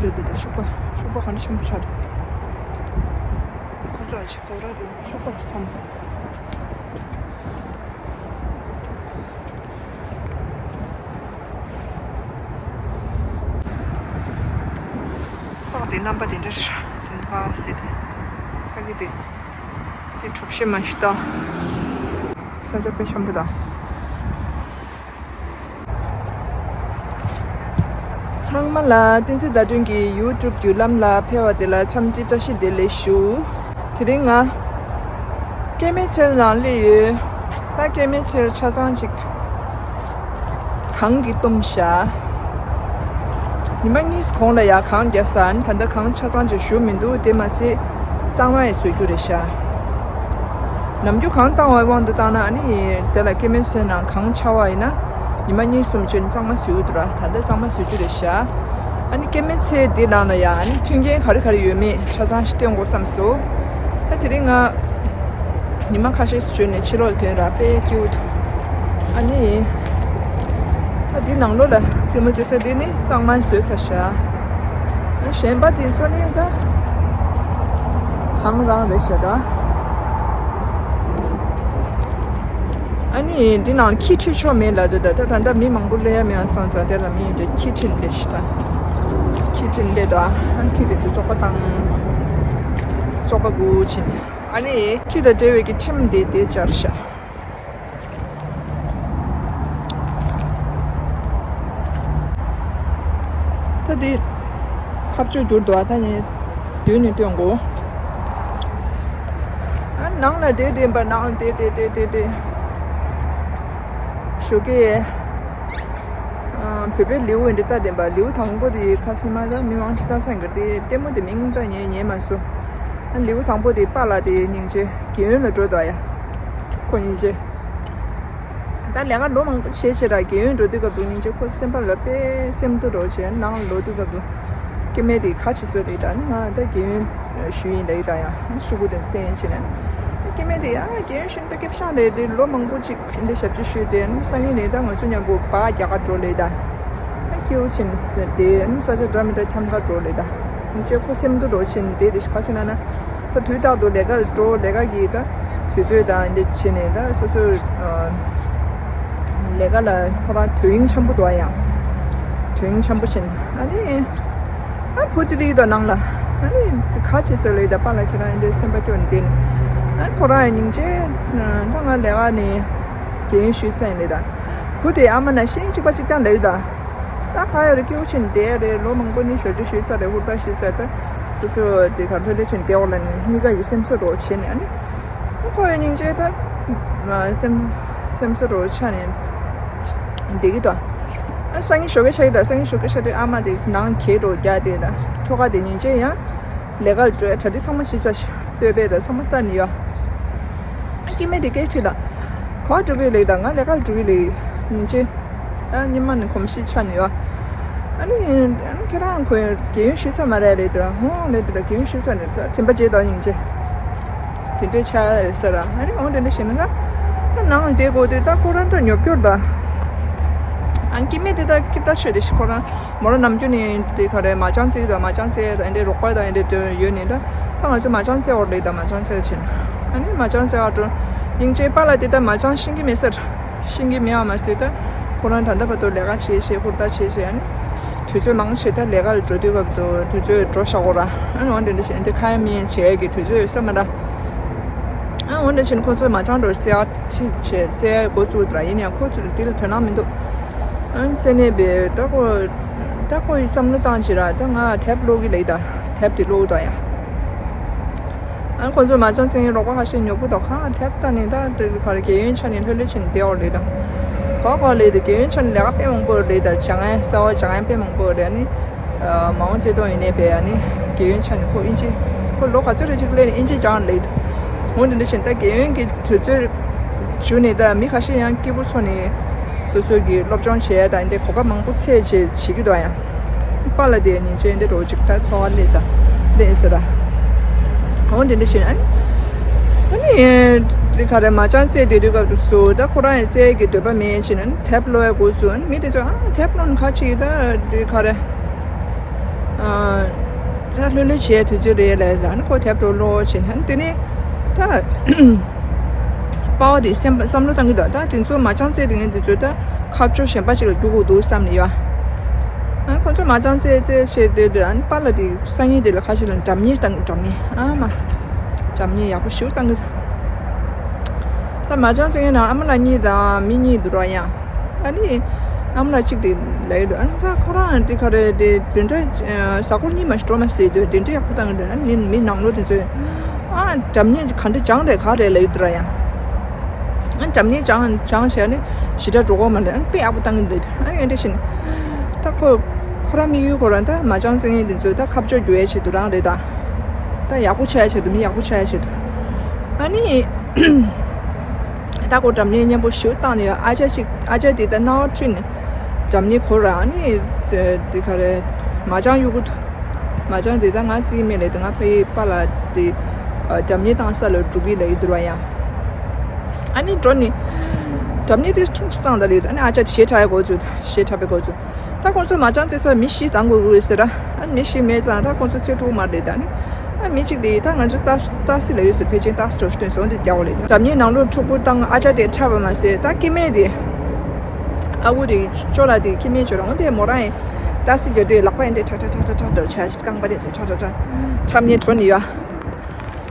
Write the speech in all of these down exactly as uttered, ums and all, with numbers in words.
འདི་འདི་འདི་ཤུག་པ་ཤུག་པ་ག་འདྲ་ཆེན་པོ་ཆགས་འདུག་ཁོ་ཚོ་ཨ་ཅེ་གོ་ར་འདི་ཤུག་པ་ཚང་། ཕག་དེ་རྣམ་པ་དེ་འདྲ་རེད། ཕག་ཟེར་དེ་ཕ་གི་དེ་དེ་གྲུ་བཞི་མ་ཞིག་ད། ས་ཆ་དཔེ་འཆམ་པོ་ད། ཚང་མ་ལ་བསྟན་འཛིན་ཟླ་སྒྲོན་གྱི་ཡུ་ཊུབ་བརྒྱུད་ལམ་ལ་ཕེབས་པ་དེ་ལ་འཚམས་འདྲི་བཀྲ་ཤིས་བདེ་ལེགས་ཞུ། དེ་རིང་ང་སྐྱེད་མོས་ཚལ་ནང་སླེབས་ཡོད། ད་སྐྱེད་མོས་ཚལ་ཆ་ཚང་ཅིག་གངས་ཀྱིས་བཏུམས་ཤག་ཉི་མ་གཉིས་གོང་ལ་ཡ་གངས་རྒྱག་ས་ནི་ད་ལྟ་གངས་ཆ་ཚང་ཅིག་བཞུར་མི་འདུག་དེ་མ་ཟད་གཙང་མ་ཡང་བཟོ་རྒྱུ་རེད་ཤག་ནམ་རྒྱུན་གངས་བཏང་བའི་དབང་དུ་བཏང་ན་ཨ་ནི་དེ་ལ་སྐྱེད་མོས་ཚལ་ནང་གངས་འཆའ་བ་ཡིན་ན་ཉི་མ་གཉིས་གསུམ་ཅིག་གཙང་མ་བཟོ་གི་འདུག་ར། ད་ལྟ་གཙང་མ་བཟོ་རྒྱུ་རེད་ཤག་ཨ་ནི་སྐྱེད་མོས་ཚལ་འདི་ནང་ལ་ཡང་ཨ་ནི་མཐུན་རྐྱེན་ག་རེ་ག་རེ་ཡོད་མེད་ཆ་ཚང་ཞིག་སྟོན་དགོས་བསམ་སོང་། ད་དེ་རིང་ང་ཉི་མ་ཁ་ཤས་ཤིག་བྱོན་ནས་ཕྱི་ལོགས་ཐོན་ར་དཔེ་སྐྱིད་པོ་འདུག་ཨ་ནི་ད་འདི་ནང་ལོགས་ལ་རྩེད་མོ་རྩེ་ས་འདི་ནི་གཙང་མ་བཟོས་ཚར་ཤག་ཨ་གཞན་པ་དེ་ཚོ་ནི་ད་གང་རང་རེད་ཤག་ར། ཨ་ནི་འདི་ནང་ཁྱི་ཁྲིད་ཆོག་མེད་ལབ་འདུག་ད་ད་ད་ལྟ་མི་མང་པོ་སླེབས་ཡ་མེད་སོང་ཙང་དེ་ལ་མི་དེ་ཁྱི་ཁྲིད་སླེབས་ཤག་ད་ཁྱི་ཁྲིད་སླེབས་འདུག་ཨ་ཁྱི་དེ་ཚོ་བཙོག་པ་བཏང་བཙོག་པ་དགུ་ཕྱིན། ཨ་ནི་ཁྱི་དང་འབྲེལ་བའི་གི་ཁྲིམས་དེ་དེ་སྦྱར་ཤག་ད་འདི་ཁ་གཅོད་གྱུར་འདུག་ཨ་ད་ངས་མདུན་ནས་སྟོན་དགོས། ཨ་ནང་ལ་བསྡད་བསྡད་པ་ནང་ལ་བསྡད་བསྡད་བསྡད་བསྡད་བསྡད་ཞོགས་ཀས་ཨ་བོད་པའི་ལེའུ་འདི་ལྟ་བསྡད་པ་ལེའུ་དང་པོ་དེ་ཁ་སང་མ་ད་མི་མང་ཞིག་ལྟ་སང་གི་དེ་ལྟད་མོ་དེ་མིང་ད་ངས་ཉན་མ་སོང་། ཨ་ལེའུ་དང་པོ་དེ་པཱ་ལགས་དེ་སྙིང་རྗེ་རྒན་ཡོལ་ལ་འགྲོ་འདུག་ཡ། ཁོ་སྙིང་རྗེ། ད་ལས་ཀ་ལོ་མང་པོ་བྱས་བྱས་ར་རྒན་ཡོལ་འགྲོ་དུས་སྐབས་དུ་སྙིང་རྗེ་ཁོ་སེམས་པ་ལ་དཔེ་སེམས་སྡུག་འགྲོ་བྱས་ནང་ལོག་དུས་སྐབས་དུ་སྐྱེ་དམན་དེ་ག་བྱེད་སྲོལ་རེད། ད་ནི་ང་ད་རྒན་ཡོལ་ཞུ་ཡིན་ལབ་ཡི་ད་ཡང་ཤུ་གུ་དེ་བསྟན་བྱས་ནས་སྐྱེ་དམན་དེ་ཡང་རྒན་ཡོལ་ཞུ་ཡིན་ད་སྐྱེ་བཤང་རེད་དེ་ལོ་མང་པོ་ཅིག་འདི་ཞབས་ཕྱི་ཞུས་ཏེ་ནི་སང་ཉིན་ནས་ད་ང་ཚོ་མཉམ་པོ་སྦག་རྒྱག་ག་འགྲོ་ལབ་ཡི་ད། སྐྱེ་བོ་ཕྱིན་ཟེར་དེ་ནི་ས་ཆ་འདྲ་མི་འདྲ་འཁྱམ་ག་འགྲོ་ལབ་ཡི་ད། སྙིང་རྗེ་ཁོ་སེམས་སྡུག་འགྲོ་ཕྱིན་དེ་དེ་ག་བྱེད་ན་ན། ད་དུས་རྟག་ཏུ་ལས་ཀ་ལ་འགྲོ་ལས་ཀ་གི་ད་དུས་ཚོད་དང་འདི་བྱས་ནས་ད་སོ་སོའི་ལས་ཀ་ལ་ཁོ་རང་དོ་དབྱིངས་ཆེན་པོ་འདུག་ཡང་དོ་དབྱིངས་ཆེན་པོ་བྱས་ནས་ཨ་ནི་ཨ་བུ་དེ་ལི་དང་ནང་ལ་ཨ་ནི་ག་བྱེད་སྲོལ་ལ་ཡི་ད་པཱ་ལགས་ཁྱེད་རང་འདི་སེམས་པ་སྐྱོ་ནས་བསྡད་ནས་ཨ་ཁོ་རང་ཡང་སྙིང་རྗེ་ད་ང་ལས་ཀ་ནས་རྒན་ཡོལ་ཞུས་ཚར་ཡིན་ལེ་ད་བུ་དེ་ཨ་མ་ན་ཤེས་གཅིག་པ་གཅིག་རྐྱང་ལ་ཡི་ད། ད་ག་ཡོད་རེད་སྐྱིད་པོ་ཕྱིན་བསྡད་རེད་ལོ་མང་པོ་ནི་ཞབས་ཕྱི་ཞུས་ཚར་རེད་ཧུར་ཐག་ཞུས་ཚར་ད་སོ་སོ་དེ་ག་ལྷོད་ལྷོད་ཕྱིན་བསྡད་འོག་ལ་ནི་གཉིས་ཀ་ཡི་སེམས་གསོ་འགྲོ་བྱས་ནས་ཨ་ནི་ཁོ་ཡི་སྙིང་རྗེ་ད་སེམས་སེམས་གསོ་འགྲོ་ཆ་ནས་བསྡད་ཀྱི་ད། ཨ་སང་ཉིན་ཞོགས་ཀས་ཆགས་ཀྱི་ད་སང་ཉིན་ཞོགས་ཀས་ཆགས་དུས་ཨ་མ་དེ་ནང་གས་འགྲོ་རྒྱག་དེ་ད་ཁྱོ་ག་དེ་སྙིང་རྗེ་ཡང་། ལས་ཀར་འགྲོ་ཡ་གྲ་སྒྲིག་ཚང་མ་ཞིག་བྱ་ལྟོས་པས་ད་ཚང་མ་ས་ནས་ཡོད། ཨ་སྐྱེ་དམན་དེ་སྐད་ཁྲིད་ལ། ག་འགྲོ་གི་ལེགས་དང་ང་ལས་ཀར་འགྲོ་གི་ལེགས་སྙིང་རྗེ། ད་ཉི་མ་ནས་གོམས་གཤིས་ཆགས་ནས་ཡོད། ཨ་ནི་ཨ་ནི་ཁྱེད་རང་ཁོས་རྒན་ཡོལ་ཞུས་ས་མ་རེད་ལེགས་དེ་ར་ཧོང་ལེགས་དེ་ར་རྒན་ཡོལ་ཞུས་ས་རེད་ད་དྲན་པ་བརྗེད་དང་སྙིང་རྗེ། དེ་འདྲའི་ཆ་ཡོད་ས་ར་ཨ་ནི་འོང་དེ་འདྲ་བྱས་ན་ད་ནང་ལ་བསྡད་དགོས་དུས་ད་ཁོ་རང་ད་ཉོབ་སྐྱོར་ད། ཨ་ནི་སྐྱེ་དམན་དེ་ད་སྐྱེ་ད་ཆོས་དེ་ཤི་ཁོ་རང་། མོ་རང་ནམ་རྒྱུན་ནས་དེ་ག་རེ་མ་ཅང་རྩེ་དང་མ་ཅང་རྩེ་དང་འདྲེ་རོགས་པ་དང་འདྲེ་དོན་ཡོད་ནས་ད་ད་ང་ཚོ་མ་ཅང་རྩེ་འོར་ལེགས་དང་མ་ཅང་རྩེ་ཕྱིན་ཨ་ནི་མ་ཅང་རྩེ་འོར་འགྲོ་སྙིང་རྗེ་པཱ་ལགས་དེ་ད་མ་ཅང་ཤེས་ཀྱི་མེད་ཟེར་ཤེས་ཀྱི་མེད་བ་མ་ཟེར་ད་ཁོ་རང་ད་ལྟ་བར་དུ་ལས་ཀ་བྱེད་བྱེད་ཧུར་ཐག་བྱེད་བྱེད་ཨ་ནི་དུས་ཚོད་མང་ཆེ་ད་ལས་ཀ་ལ་འགྲོ་དུས་བར་དུ་དུས་ཚོད་འགྲོ་བཞག་གོ་ར་ཨ་ནི་འོ་འདི་འདྲ་བྱེད་འདི་ཁ་ཡ་མི་ཡ་བྱེད་ཡ་གི་དུས་ཚོད་ཡོད་ས་མ་ར་ཨ་འོ་འདྲ་བྱེད་ཁོ་ཚོས་མ་ཅང་འགྲོ་རྩེ་ཨ་ཁྲིད་བྱེད་རྩེ་ཡ་འགོ་བཙུགས་དུས་ར་ཡིན་ཡང་ཁོ་ཚོས་འདི་ལ་དོ་སྣང་མི་འདུག་ཨ་ནི་རྩེ་ནས་པའི་ད་ཁོ་ད་ཁོ་ཡི་བསམ་བློ་བཏང་བྱེད་ར་ད་ང་དེབ་ཀློག་གི་ལེགས་ད་དེབ་དེ་ཀློག་ད་ཡ། ཨ་ནི་ཁོ་ཚོ་མ་ཅང་ཚེ་རོགས་པ་ཁ་ཤས་ཉོ་གི་དོ་ཁ་དེབ་ད་ནི་ད་དེ་ག་རེ་རྒན་ཡོལ་ཆ་ནས་ལྷོད་ལྷོད་ཕྱིན་བསྡད་འོག་ལེགས་ད། ག་ག་ལེགས་ད་རྒན་ཡོལ་ཆ་ནས་ལས་ཀ་དཔེ་མང་པོ་ལེགས་ད་བྱ་ངན་གསར་བ་བྱ་ངན་དཔེ་མང་པོ་རེད་ཨ་ནི། མ་འོངས་ཚེ་ཐོག་ཡིན་ནའི་བས་ཨ་ནི་རྒན་ཡོལ་ཆ་ནས་ཁོ་ཨིན་ཇི་ཁོ་ལོ་ག་ཚོད་རེ་ཅིག་སླེབས་ནས་ཨིན་ཇི་སྦྱང་ལེགས་འོང་དེ་འདྲ་བཞིན་ད་རྒན་ཡོལ་གྱི་དུས་ཚོད་བྱུང་ནས་ད་མི་ཁ་ཤས་ཡང་སྐྱིད་པོ་ཚོ་ནས་སོ་སོ་གི་སློབ་སྦྱོང་བྱས་ད་འདི་གོ་སྐབས་མང་པོ་ཚད་བྱེད་བྱེད་ཀྱི་འདུག་ཡང་པཱ་ལགས་དེ་ཉིན་བྱས་འདི་འགྲོ་ཅིག་ད་འཚོ་བ་སླེབས་ས་སླེབས་ས་ར་འོང་དེ་འདྲ་བཞིན་ཨ་ནི་ཨ་ནི་དེ་ག་རེ་མ་ཅང་རྩེ་དེ་དུས་སྐབས་སུ་ད་ཁོ་རང་ཡང་རྩེ་གི་འདོད་པ་མེད་བྱས་ན་དེབ་ཀློག་ཡ་འགོ་བཙུགས་ཨ་ནི་མི་དེ་ཚོ་ཨ་དེབ་ཀློག་ནི་ག་ཅིག་ད་དེ་ག་རེ། ད་ལྷོད་ལྷོད་བྱས་དུས་ཚོད་རེད་ལབ་ཡ། ཨ་ནི་ཁོ་དེབ་འགྲོ་ལོ་བྱས་ནས། ཨ་ནི་དེ་ནས་ད་པ་ཕ་དེ་སེམས་བསམ་བློ་བཏང་གི་འདུག་ད་དེ་ཚོ་མ་ཅང་བཙལ་དེ་ངས་དེ་ཚོ་ད་ཁ་ཕྱོགས་གཞན་པ་ཞིག་ལ་རྒྱུག་དགོས་འདུག་བསམ་ནས་ཡོད། ཨ་ཁོ་ཚོ་མ་ཅང་བཙལ་བཙལ་བྱས་དེ་དེ། ཨ་ནི་པ་ལ་དེ་སང་ཉིན་དེ་ལ་ཁ་ཤས་ལ་སྒྲ་སྙན་བཏང་། སྒྲ་སྙན། ཨ་མ། སྒྲ་སྙན་ཡག་པོ་ཞིག་བཏང་གི་འདུག་ད་མ་ཅང་བཙལ་ན་ཨ་མ་ལགས་གཉིས་དང་མི་གཉིས་འདུག་ར་ཡང་། ཨ་ནི་ཨ་མ་ལགས་གཅིག་དེ་ལབ་ཡོད་འདུག་ཨ་ནི་ད་ཁོ་རང་དེ་ག་རེ་དེ་བདུན་ཕྲག་གཟའ་འཁོར་གཉིས་མ་ཞིག་འགྲོ་མ་ཟེར་དུས་དེ་འདྲ་ཡག་པོ་བཏང་གི་འདུག་ཨ་ནི་མི་ནང་ལོགས་དེ་ཚོས་ཨ་སྒྲ་སྙན་ག་འདྲ་སྦྱངས་རེད་ག་རེ་ལབ་ཡོད་འདུག་ར་ཡང་། ཨ་སྒྲ་སྙན་སྦྱངས་སྦྱངས་བྱས་ནས་ཞེ་དྲག་འགྲོ་གི་མ་རེད། ཨ་ནི་དཔེ་ཡག་པོ་བཏང་གི་འདུག་ཨ་ནི་འདྲ་བྱས་ནས་ད་ཁོ་ཁོ་རང་དམིགས་ཡུལ་ཁོ་རང་ད་མ་ཅང་བཙལ་མཁན་དེ་ཚོས་ད་ཁ་ཕྱོགས་བསྒྱུར་ཡས་ཆེད་དུ་རང་རེད། ད་ད་ཡག་པོ་ཆགས་ཡས་ཆེད་དུ། མི་ཡག་པོ་ཆགས་ཡས་ཆེད་དུ། ཨ་ནི་ད་ཁོ་སྒྲ་སྙན་སྙན་པོ་ཞིག་བཏང་ནས་ཡོད། ཨ་ཅག་ཅིག་ཨ་ཅག་དེ་ད་རྣ་བ་འཁྲུལ་ནས་སྒྲ་སྙན་གོ་ར། ཨ་ནི་དེ་ག་རེ་མ་ཅང་གཡུག་གི་འདུག་མ་ཅང་དེ་ད་ང་རྩིས་མེད་ལས། དེ་ང་ཕ་ཡི་པ་ལ་དེ་སྒྲ་སྙན་བཏང་ས་ལ་འགྲོ་གི་ལབ་ཡོད་འདུག་ར་ཡང་། ཨ་ནི་འགྲོ་ནི་སྒྲ་སྙན་དེ་འཁྲུགས་བཏང་ད་ལས། ཨ་ནི་ཨ་ཅག་དེ་ཞེ་དྲག་གོ་ཚོད། ཞེ་དྲག་པའི་གོ་ཚོད། ད་ཁོང་ཚོ་མ་ཅང་བཙལ་ས་མི་བཞི་བཏང་དགོས་ཀྱི་ཡོད་ཟེར་ར། ཨ་མི་བཞི་མེད་ཙང་ད་ཁོང་ཚོ་བཙལ་ཐུབ་མ་རེད། ད་ནི་ཨ་མི་གཅིག་དེ་ད་ང་ཚོ་ཏཱ་ཏཱ་སི་ལབ་ཡོད་ཟེར། ཕལ་ཆེར་ཏཱ་སི་འགྲོ་སྟོན་སོང་དེ་རྒྱག་འོ་ལེ། ད་སྒྲ་སྙན་ནང་ལོགས་འཁྲུག་པོ་བཏང་། ཨ་ཅག་དེ་འཁྲབ་པ་མ་ཟད་ད་སྐྱེ་དམན་དེ་ཨ་ཁུ་དེ་ཅོ་ལགས་དེ་སྐྱེ་དམན་ཅོ་ལགས་འོ་དེ་མོ་རང་ཡིན། ཏཱ་སི་རྒྱབ་དུས་ལག་པ་ཡིན་དེ་ཁྲག་ཁྲག་ཁྲག་ཁྲག་ཁྲག་འདྲ་བྱས། རྐང་པ་དེ་ཚོ་ཁྲག་ཁྲག་ཁྲག་འཁྲབ་ནས་འགྲོ་ནི་ཡོད།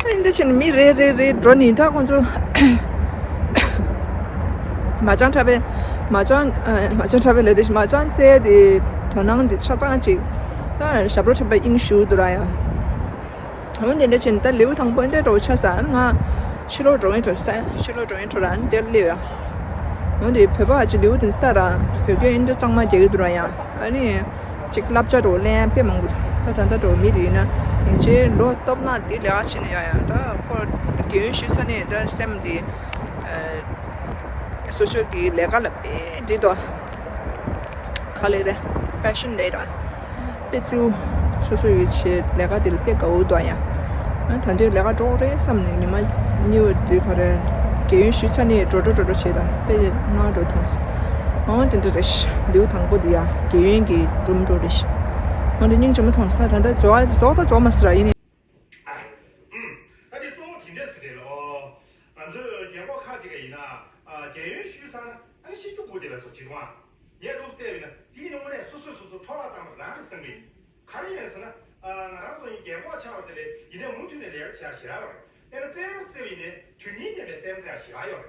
ཨ་འདི་ཕྱིན་མི་རེ་རེ་རེ་འགྲོ་ནི། ད་ཁོང་ཚོ་མ་ཅང་འཁྲབ་པའི་མ་ཅང་ཨ་མ་ཅང་འཁྲབ་པའི་ལས་དེ་མ་ཅང་བཙལ་དེ་དོ་སྣང་དེ་ཆ་ཚང་ཅིག་ད་ཞབས་བྲོ་འཁྲབ་པའི་དབྱིངས་ཞུགས་འདུག་ར་ཡ། འོན་ཏེ་འདི་ཕྱིན་ད་ལེའུ་དང་པོ་འདྲ་འགྲོ་ཆ་ས། ང་ཕྱི་ལོགས་འགྲོ་ཡིན་འགྲོ་ས། ཕྱི་ལོགས་འགྲོ་ཡིན་འགྲོ་ར་འདིར་སླེབས་ཡ། འོན་ཏེ་བོད་པ་ཅིག་ལེའུ་དེ་ལྟ་ར་བོད་སྐད་འདི་གཙང་མ་རྒྱག་གི་འདུག་ར་ཡ། ཨ་ནི། ཅིག་བསླབ་བྱ་འགྲོ་ལེན་དཔེ་མང་པོ་འདུག་ད་ད་ལྟ་འགྲོ་མི་རེད་ན་ཡིན་ཅེ་ལོ་སྟོབས་ན་དེ་ལས་ཀ་བྱེད་ན་ཡང་ཡང་ད་ཁོ་རྒན་ཡོལ་ཞུ་ས་ནས་ད་སེམས་དེ་སོ་སོ་གི་ལས་ཀ་ལ་དཔེ་འདི་དོ་ག་ལེ་རེད། པེ་ཤན་ལས་ར་དཔེ་བརྩི་བོ་སོ་སོ་ཡོད་ཆེ་ལས་ཀ་དེ་ལ་དཔེ་དགའ་བོ་འདུག་ཡང་ད་དུས་ལས་ཀ་འགྲོ་རེད་བསམ་ནས་ཉི་མ་གཉིས་པ་དུས་ག་རེ་རྒན་ཡོལ་ཞུ་ཚར་ནས་འགྲོ་འགྲོ་འགྲོ་འགྲོ་བྱེད་ད་དཔེ་ནང་འགྲོ་ཐོངས། ཨོ་དེ་འདྲ་རེད། ལེའུ་དང་པོ་འདི་ཡ་རྒན་ཡོལ་གྱི་སྒྲུང་འགྲོ་རེད། ཨོ་འདི་སྙིང་རྗེ་མོ་མཐོང་ས། ད་ལྟ་རྫོགས་རྫོགས་ད་རྫོགས་མ་སི་ར་ཡིན་ནི། ད་འདི་གཙོ་བོ་དེ་འདྲ་ཟེར་རེད་ལོ། ང་ཚོས་རྒན་གོག་ཁག་ཅིག་ཡིན་ན་རྒན་ཡོལ་ཞུས་ཚར་ན་ཨ་ནི་ཤི་རྒྱུ་དགོས་བསྡད་པའི་བཟོ་བྱེད་དུས་ངས་འདུག་བལྟས་པ་ཡིན་ན་དེ་ཡིན་ན་དངོས་གནས་སོ་སོས་སོ་སོ་འཕྲོ་བརླག་བཏང་བ་རང་རེད་བསམ་གི། ག་རེ་ཡིན་ཟེར་ན། ང་རང་ཚོ་ཡིན་རྒན་གོག་ཆགས་པ་དེ་ལས་ཡིན་ནའི་མུ་མཐུད་ནས་ལས་ཀ་བྱེད་ཡ་ཞེ་དྲག་ཡོད་རེད། དཔེར་ན་རྩེད་མོ་རྩེ་བ་ཡིན་ནའི་དོན་སྙིང་ལྡན་པའི་རྩེད་མོ་རྩེ་ཡ་ཞེ་དྲག་ཡོད་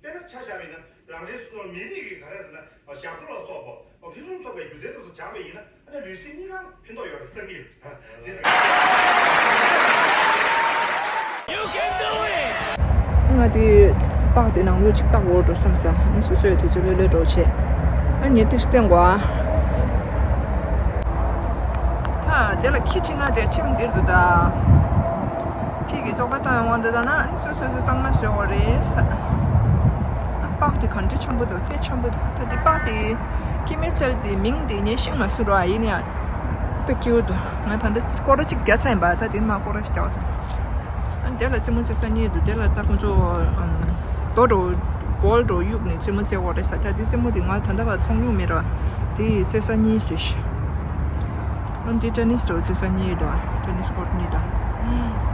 རེད། དཔེར་ན་ཆ་བཞག་པ་ཡིན་ན་རང་རེའི་སོ་ནང་མི་རིགས་ཀྱི་ག་རེ་ཟེར་ན་ཞབས་བྲོ་ལ་སོགས་པ་ཕུན་སུམ་ཚོགས་པའི་སྒྱུ་རྩལ་དེ་ཚོ་སྦྱངས་པ་ཡིན་ན་ཨ་ནི་ལུས་སེམས་གཉིས་ཀར་ཕན་ཐོགས་ཡོད་རེད་བསམ་གི་ཡོད། ང་དེ་པགས་དེ་ནང་ལོགས་ཅིག་བལྟ་དགོས་འགྲོ་བསམ་ས། ཨ་ནི་སོ་སོའི་དུས་ཚོད་ལྷོད་ལྷོད་འགྲོ་བྱས། ཨ་ནི་ཏིག་བསྟན་དགོས་ཨ། ད་དེ་ལ་ཁྱི་ཁྲིད་ན་དེ་ཁྲིམས་འདིར་འདུག་ད། ཁྱི་གི་བཙོག་པ་བཏང་ཡོང་དགོས་འདུག་ད་ན་ཨ་ནི་སོ་སོ་སོ་གཙང་མ་བཟོ་དགོས་རེད་ས། པགས་དེ་ག་འདྲ་ཆེན་པོ་འདུག་དཔེ་ཆེན་པོ་འདུག་ད་དེ་པགས་དེ་སྐྱེ་དམན་བཙལ་དེ་མིང་དེ་ངས་ཤེས་མ་སོང་ར། ཡིན་ཡང་དཔེ་སྐྱིད་པོ་འདུག་ང་ད་ལྟ་སྐོར་ར་གཅིག་བརྒྱབ་ཚར་ཡིན་པ། ད་དེ་མ་སྐོར་ར་ཞིག་རྒྱག་བསམ་སོང་། ཨ་ནི་དེ་ལ་རྩེད་མོ་རྩེ་ས་གཉིས་འདུག་དེ་ལ་ད་ཁོང་ཚོ་ཨམ་རྡོ་འགྲོ་བོལ་འགྲོ་གཡུག་ནས་རྩེད་མོ་རྩེ་དགོས་རེད་ས། ད་དེ་རྩེད་མོ་དེ་ང་ད་ལྟ་བར་མཐོང་མྱོང་མེད་ར། དེ་རྩེ་ས་གཉིས་བཟོས་ཤག་ཨ་ནི་དེ་ཏེ་ནིས་འགྲོ་རྩེ་ས་གཉིས་འདུག་ཏེ་ནིས་ཀོར་གཉིས་འདུག་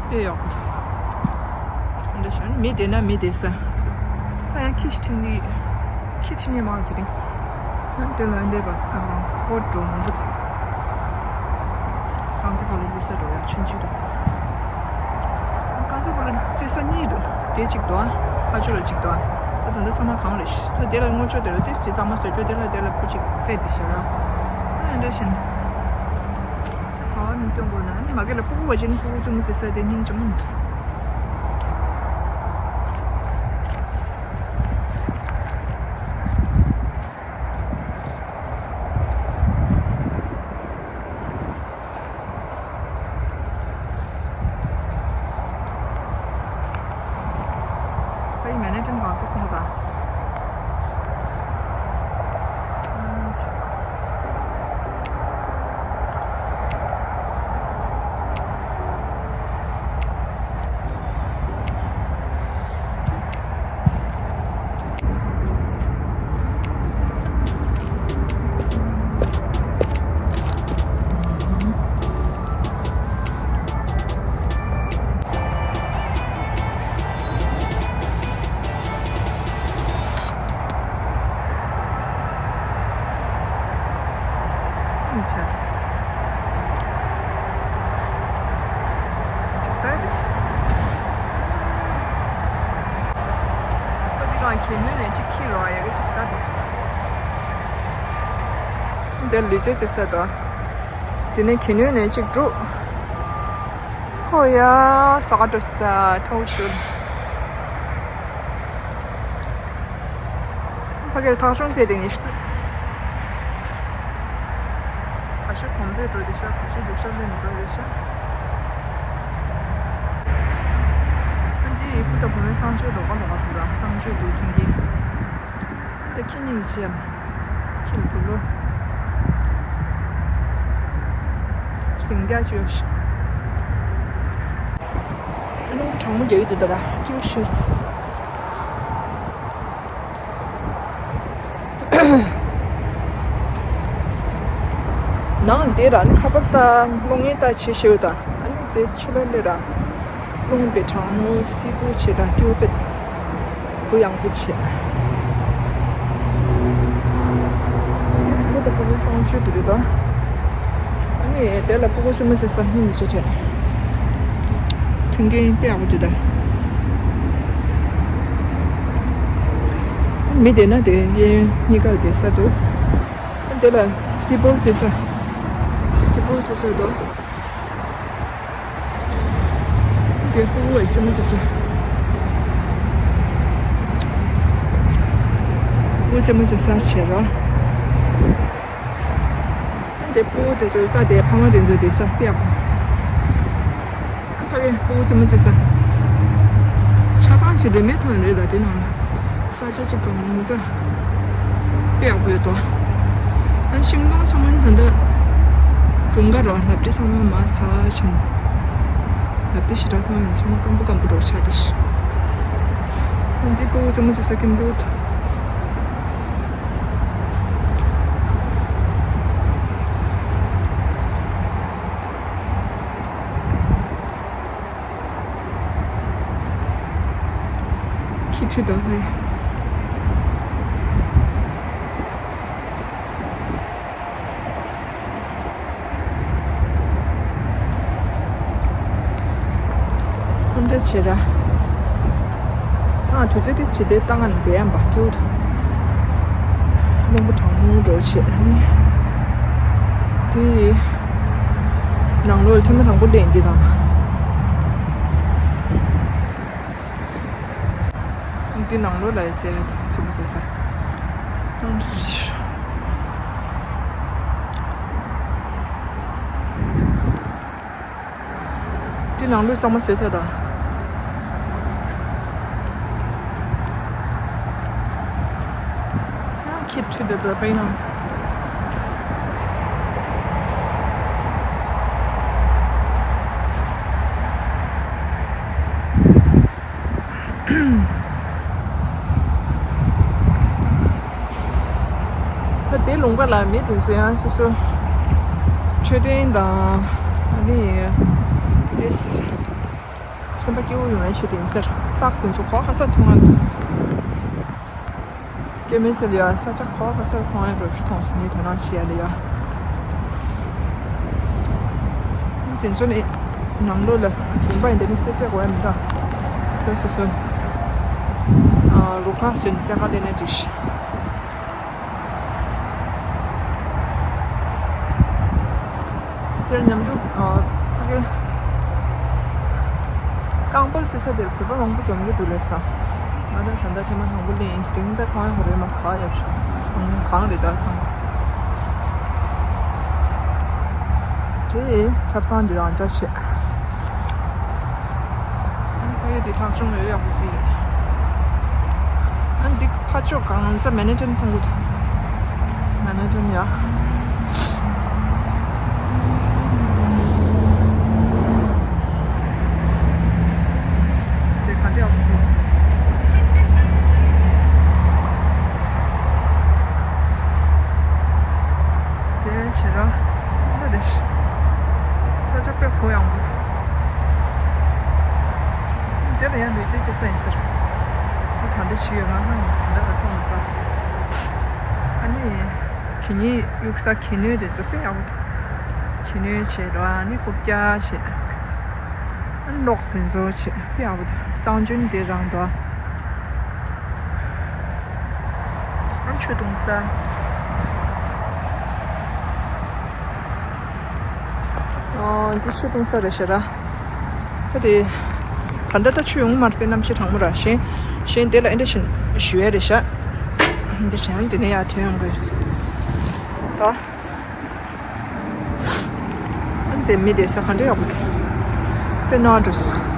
དཔེ་ཡག་པོ་འདུག་འདི་བཞིན་མི་བསྡད་ན་མི་བསྡད་ས། ད་ཡང་ཁྱི་ཁྲིད་ནི་ཁྱི་ཁྲིད་ནི་མ་དེ་རིང་། ཨ་ནི་དེ་ལ་འདས་པ་ཨ་ཀོར་འགྲོ་མང་པོ་འདུག་རྐང་རྩེད་སྤོ་ལོ་བསླུ་ས་འགྲོ་ཡག་ཆུང་ཆུང་འདུག་རྐང་རྩེད་སྤོ་ལོ་རྩེ་ས་གཉིས་འདུག་དེ་གཅིག་འདུག་ཨ་ཕར་ཕྱོགས་ལ་གཅིག་འདུག་ཨ་ད་ད་ལྟ་ཚང་མ་གང་རེད། ད་དེ་ལ་སྔོ་ཕྱོགས་དེ་ལ་ཏིག་ཙམ་གཙང་མ་བཟོ་རྒྱུ་དེ་ལ་དེ་ལ་ཕུ་གཅིག་རྩེ་དེ་བཞག་ར། ཨ་འདྲ་བཞིན་ད་ག་བ་ནས་སྟོན་དགོས་ན་ཨ་ནི་མ་གི་ལ་སྤུ་གུ་བ་ཅན་སྤུ་གུ་རྩེད་མོ་རྩེ་ས་དེ་སྙིང་རྗེ་མོ་འདུག་ཕ་ཡི་མེན་ཧེ་ཊན་གང་ཚོ་ཁོང་དང་། གད་སྙོད་ནས་གཅིག་འཁྱེར་རོགས། ཡ་གི་གཅིག་ཟ་དུས། འདིར་ལུས་རྩལ་རྩེ་ས་དང་། དེ་ནས་གད་སྙོད་ནས་གཅིག་འགྲོ། ཧོ་ཡ། ས་ག་འགྲོ་སི་ད་ཐོག་ཤོར། ཕ་གིར་ཐག་ཆུང་ཚེ་དེ་ནས་ཤི། ཁ་ཤས་གོམ་པས་འགྲོ་བསྡད་ཤག་ཁ་ཤས་རྒྱུག་ཤར་ལེན་འགྲོ་བསྡད་ཤག་ཨ་འདི་ཕུ་དང་བུ་མོའི་གསང་སྤྱོད་ལོགས་ཀ་ལོགས་ཀ་འདུག་ར། གསང་སྤྱོད་འདུག་མཐུན་རྐྱེན། ད་ཁྱི་གཉིས་ནི་བྱས་མ། ཁྱི་ལ་དུག་ལོ། ཟིང་རྒྱ་ཅུ་ཡོད་ཤག་རླུང་གྲང་མོ་རྒྱག་གི་འདུག་ད་ར་སྐྱིད་པོ་ཤོད། ནང་དེ་ར་ནི་ཁ་པར་ལྟ་གློག་བརྙན་ལྟ་བྱེད་ཤེས་ད། ཨ་ནི་དེ་ཕྱི་ལ་སླེབས་ར། རླུང་དཔེ་གྲང་མོ་བསིལ་པོ་བྱེད་དང་སྐྱིད་པོ་དཔེ། གུ་ཡངས་པོ་བྱེད། ཕུ་གུ་དང་ཕུ་གུའི་གསང་སྤྱོད་དེ་རེད་ད། ཨ་ནི་དེ་ལ་ཕུ་གུ་རྩེད་མོ་རྩེ་ས་སྙིང་རྗེ་དྲན། མཐུན་རྐྱེན་དཔེ་ཡག་པོ་འདུག་ད། མི་བསྡད་ན་དེ་གཡས་གཡོན་གཉིས་ཀར་བསྡད་ས་འདུག་དེ་ལ་སི་པོལ་རྩེ་ས། སི་པོལ་རྩེ་ས་འདུག་དེ་ཕྲུ་གུ་རྩེད་མོ་རྩེ་ས། ཕྲུ་གུ་རྩེད་མོ་རྩེ་ས་བྱེད་རོགས། དེ་ཕྲུ་གུ་དེ་ཚོ་ལྟ་དེ་ཕ་མ་དེ་ཚོ་དེ་ས་དཔེ་ཡག་པོ། ཕ་གི་ཕྲུ་གུ་རྩེད་མོ་རྩེ་ས། ཆ་ཚང་ཞིག་རེད་མེད་ཐོན་རེད་ད་དེ་ནང་ལ། ས་ཆ་གཅིག་གམ་མི་ཚ། དཔེ་ཡག་པོ་ཡོད་དོ། ཨ་ཤིང་སྡོང་ཚང་མ་ནི་ད་ལྟ་དགུན་ཁ་རོ་ལབ་དེ་ཚང་མ་མ་ཚ་ཞིང་། ལབ་དེ་ཞེ་དྲག་ཐོན་མི་ཚང་མ་སྐམ་པོ་སྐམ་པོ་འགྲོ་ཆགས་དེ་ཤི། ཨ་འདི་ཕྲུ་གུ་རྩེད་མོ་རྩེ་ས་ཀྱི་འདུག་ཁྱི་ཁྲི་དང་ཧེ། ཁོང་འདྲ་བྱེད་ར། ཨ་དུས་ཚོད་དེ་ཇི་ལྟར་བཏང་ང་ནས་བསྡད་ཡམ་པ་ཁྱོད། རླུང་བུ་གྲང་མོ་འགྲོ་བྱེད་ནི། དེ་ནང་ལོགས་ལ་ཐེངས་མ་དང་པོ་སླེབས་འདི་དང་། འདི་ནང་ལོགས་ལ་ཟས་ཆི་མོ་ཟས་ས། འདི་ནང་ལོགས་གཙང་མ་བཟོས་ཚར་དང་། ཁྱི་ཁྲིད་འདོད་པ་པའི་ནང་། ད་དེ་ལུང་པ་ལ་མི་དེ་ཚོ་ཡང་སོ་སོ་མཆོད་རྟེན་དང་ཨ་ནི་དེ་སེམས་པ་སྐྱིད་པོ་ཡོང་ཡ་ཆེད་དུ་ཡིན་ཟེར། པགས་དེ་ཚོ་གོ་ཁ་ས་མཐོང་ང་འདུག་སྐྱེ་དམན་ཚོ་ལ་ཡ་ས་ཆ་གོ་ཁ་ས་མཐོང་ཡ་འགྲོ་མཐོང་སོང་ངས་དོ་སྣང་བྱེད་ཡ་ལ་ཡ། དེ་ཚོ་ནི་ནང་ལོགས་ལ་ལུང་པ་ཡིན་དེ་མི་སེར་སྤྲད་དགོས་ཡ་མི་འདུག་སོ་སོ་སོ། རུ་ཁག་བཟོས་ནས་རྩེད་གར་ལེན་ན་འགྲིག་ཤི། དེར་མཉམ་དུ་ཕ་གི་རྐང་སྤོལ་ཟེར་ས་དེར་བོད་པ་མང་པོ་འཛོམས་ཀྱི་འདུག་ལབ་ས། ང་རང་ད་ལྟ་ཐེངས་མ་དང་པོ་ལེན་ཡིན། དེ་རིང་ད་མཐོང་ཡ་ཧོ་རེ་མ་ག་ཡ་ཤོ་གང་རེད་ད་ཚང་མ། དེ་ཆབ་གསང་འདི་རང་འཇགས་བྱེད། ཨ་ནི་ཕ་ཡུལ་འདི་ཐག་ཆུང་ཡོད་ཡག་པོ་ཟིག་ཨ་ནི་འདི་ཕ་ཕྱོགས་གང་ས་མེ་ནེ་ཏྲན་མཐོང་གི་འདུག་མེ་ནེ་ཏྲན་ཡ། དེ་ག་འདྲ་ཡག་པོ་ཟིག་དེ་བྱེད་ར། ཨ་རེ། ས་ཆ་དཔེ་གུ་ཡངས་པོ། དེ་ལ་ཡང་ལུས་རྩལ་རྩེ་ས་ཡིན་ཟེར། ད་ག་འདྲ་ཞིག་ཡོད་ང་ཧ་ཡིན་ཟེར་ད་ལ་མཐོང་མི་ཚར། ཨ་ནི། གད་སྙིགས་གཡུག་ས་གད་སྣོད་དེ་ཚོ་དཔེ་ཡག་པོ་འདུག་གད་སྣོད་བྱེད་ར་ཨ་ནི་རྐུབ་བཀྱག་བྱེད། ཨ་ནི་གློག་དེ་ཚོ་བྱེད་དཔེ་ཡག་པོ་འདུག་གསང་སྤྱོད་དེ་རང་འདུག་ཆུ་བཏུང་ས། ཨོ། འདི་ཆུ་བཏུང་ས་རེད་ཤག་ར། ད་དེ། ད་ལྟ་ད་ཆུ་ཡོང་མ་རེད་པས། གནམ་གཤིས་གྲང་མོ་ར། གཞན། གཞན་དེ་ལ་ཨེ་འདྲ་བཞིན་ཞུ་ཡ་རེད་ཤག་འདི་བྱས་ན་འདི་ནས་ཡར་ཐོན་ཡོང་གི་ད། ཨ་ནི་དེ་མི་བསྡད་ས་ག་འདྲ་ཡག་པོ་འདུག་དཔེ་ནོར་འགྲོ་སོང་།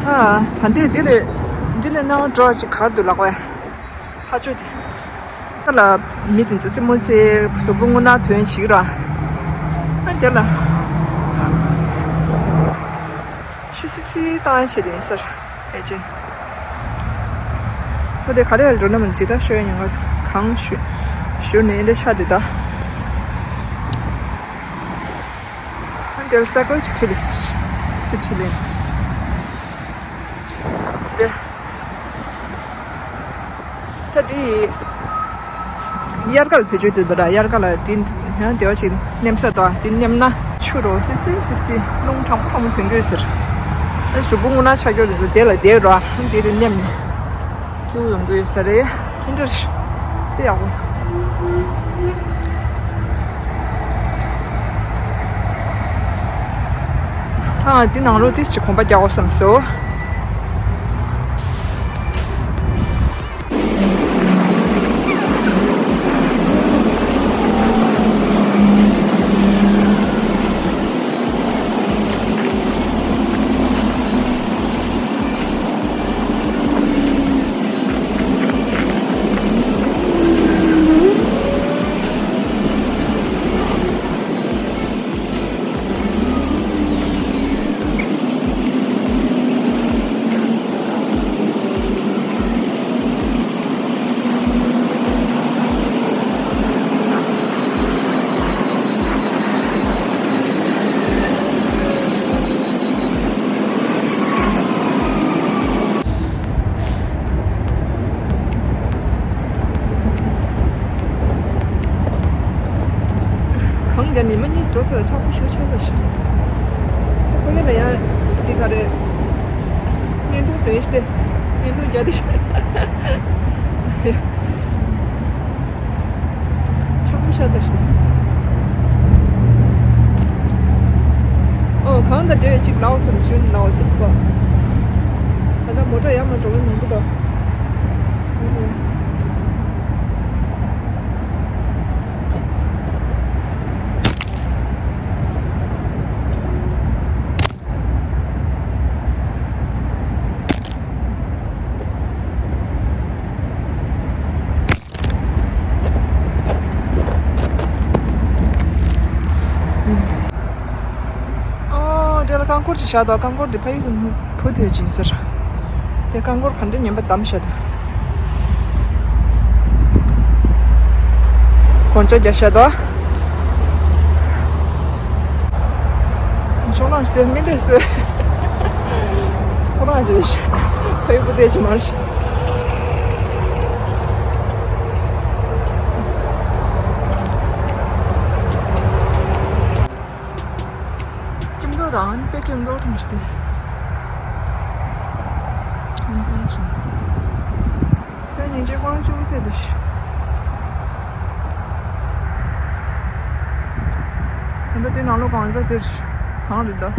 ད་ད་འདི་འདི་ལས་འདི་ལས་སྣང་བ་འགྲོ་ཅིག་གར་འདུག་ལགས་པས། ཕ་ཆོས་དེ། ད་ལ་མི་དེ་ཚོ་རྩེད་མོ་རྩེ། གཟུགས་པོ་རྔུལ་ནག་ཐོན་བྱེད་ཀྱི་ར། ཨ་དེ་ལ། ཤི་སི་སི་བཏང་བྱེད་དེ་ཡིན་ས་རེད་ཅེ། ཁོ་དེ་ག་རེ་ཡར་འགྲོ་ན་མི་འཛི་ད་ཤོད་ཉེན་ཁ་གང་ཞུ་ཞུ་ནས་འདི་ཆ་དེ་ད། ཨ་དེ་ལ་ས་ཀལ་ཅིག་ཁྲིད་ལས་སུ་ཁྲིད་ལས། དེ། ད་དེ། དབྱར་ཁ་ལ་བེད་སྤྱོད་དུ་འདུག་ར། དབྱར་ཁ་ལ་དེ་ཡང་དེ་བ་ཞིག་མནན་ས་དང་དེ་མནན་ན་ཆུ་རོ་སིབ་སིབ་སིབ་སིབ་རླུང་གྲང་མོ་གྲང་མོ་ཐོན་གྱི་ཡོད་ཟེར། ཨ་གཟུགས་པོ་རྔུལ་ནག་ཆགས་ཀྱི་ཡོད་ཟེར། དེ་ལ་བསྡད་ར། ཨ་དེ་རུ་མནན་ནས་སྐྱུག་ཡོང་གི་ཡོད་ས་རེད། ཨ་འདྲ་དཔེ་ཡག་པོ། ད་ང་འདི་ནང་ལོགས་ཏོག་ཙམ་གོམ་པ་རྒྱག་དགོས་བསམ་སོང་། གང་རྒྱ་ཉི་མ་གཉིས་འགྲོ་ཚར། ཁྲ་པོ་ཞུ་ཆེ་ས་ཞིག་ཁོ་ལ་ཡང་དེ་ག་རེ། བརྙན་ཐུང་བཟོས་ཏེ། བརྙན་ཐུང་རྒྱ་དེ་ཞིག་ཁྲ་པོ་ཤ་ཚ་ཞིག་ཨོ། གང་དང་འབྲེལ་བའི་ཅིག་ལའོ་ཟེར་ཞུ་ནི་ལའོ་ཏིས་པ། ད་ལྟ་མོ་ཊ་ཡར་མར་འགྲོ་གི་མང་པོ་འདུག་ཨོ། དེ་ལ་རྐང་འཁོར་ཅིག་བཞག་འདུག་རྐང་འཁོར་དེ་ཕ་ཡུལ་གྱི་བུ་དེ་ཅིག་ཟེར། དེ་རྐང་འཁོར་ག་འདྲ་ངན་པ་བསྡམས་བཞག་འདུག་གོན་ཆ་རྒྱག་བཞག་འདུག་ཕྱོགས་ལ་སྟེ་མི་འདྲ་སོ། ཁོ་རང་རེད། ཕ་ཡུལ་བུ་དེ་ཅིག་མ་རེད། སྐྱིད་མདོག་དང་དཔེ་སྐྱིད་མདོག་མཐོང་ཞིག་སྟེ། ཁྱོད་སྙིང་རྗེ་ཀོང་ཅུང་ཙེ་འདི་ཤི། ད་ལྟ་དེ་ནང་ལོགས་གང་ཟག་དེར་གང་རེད་ད།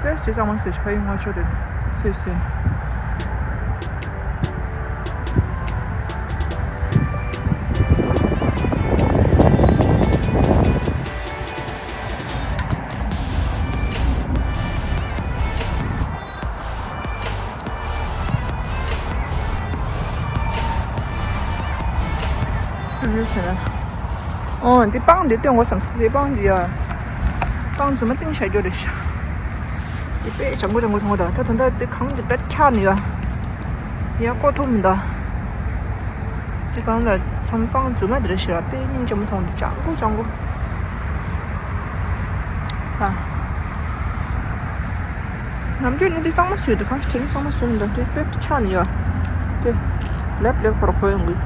དཔེ་ཇེ་གཙང་མ་བཟོས་ཤིག་ཕ་ཡུལ་ང་ཕྱོགས་དེ་སོས་སོས། ཨོ། འདི་སྤང་འདི་སྟོན་དགོས་བསམ་སྲིད། སྤང་འདི་ཡ། སྤང་རྫུན་མ་བཏིང་བཞག་རྒྱུ་རེད་ཤག་འདི་དཔེ་ལྗང་གུ་ལྗང་གུ་མཐོང་གི་འདུག་ད་ད་ལྟ་འདི་གངས་འདི་དཔེ་འཁྱག་ནས་ཡ། ཡ་བཀོག་ཐུབ་མི་འདུག་འདི་གངས་ལ་ཚང་མ་སྤང་རྫུན་མ་འདི་རེད་ཤག་དཔེ་སྙིང་རྗེ་མོ་མཐོང་འདུག་ལྗང་གུ་ལྗང་གུ། ད། ནམ་རྒྱུན་ནི་འདི་གཙང་མ་བཟོས་འདུག་གང་ཞིག་དེ་ནི་གཙང་མ་བཟོས་མི་འདུག་དེ་དཔེ་འཁྱག་ནས་ཡོད། དེ། ལེབ་ལེབ་ཁོ་ར་ཁོ་ཡོང་གི།